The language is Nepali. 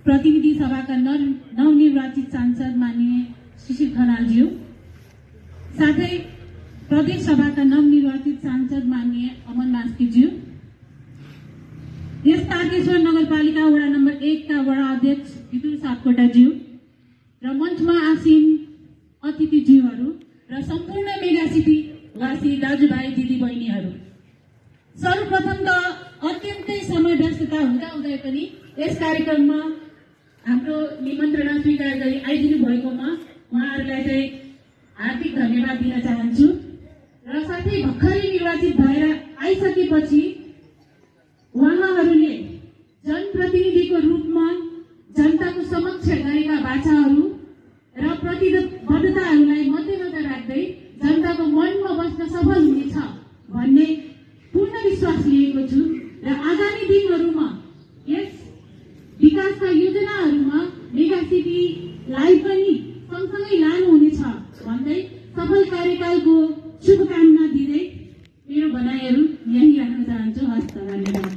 प्रतिनिधि सभाका नवनिर्वाचित सांसद माननीय शिशिर खनालज्यू, साथै प्रदेश सभाका नवनिर्वाचित सांसद माननीय अमन मास्कीज्यू, यस तारकेश्वर नगरपालिका वडा नम्बर 1 का वडा अध्यक्ष विदुर सापकोटाज्यू र मञ्चमा आसीन अतिथिज्यूहरू र सम्पूर्ण मेगा सिटी वासी दाजुभाइ दिदीबहिनीहरू, सर्वप्रथम त अत्यन्तै समय व्यस्तता हुँदाहुँदै पनि यस कार्यक्रममा हाम्रो निमन्त्रणा स्वीकार गरी आइदिनु भएकोमा उहाँहरूलाई चाहिँ हार्दिक धन्यवाद दिन चाहन्छु। र साथै भर्खरै निर्वाचित भएर आइसकेपछि उहाँहरूले जनप्रतिनिधिको रूपमा जनताको समक्ष गरेका वाचाहरू र प्रतिबद्धताहरूलाई मध्यनजर राख्दै जनताको मनमा बस्न सफल हुनेछ भन्ने पूर्ण विश्वास लिएको छु र आगामी दिनहरूमा यस विकासका योजनाहरूमा मेगा सिटीलाई पनि सँगसँगै लानुहुनेछ भन्दै सफल कार्यकालको शुभकामना दिँदै मेरो भनाइहरू यही राख्न चाहन्छु। हस्त धन्यवाद।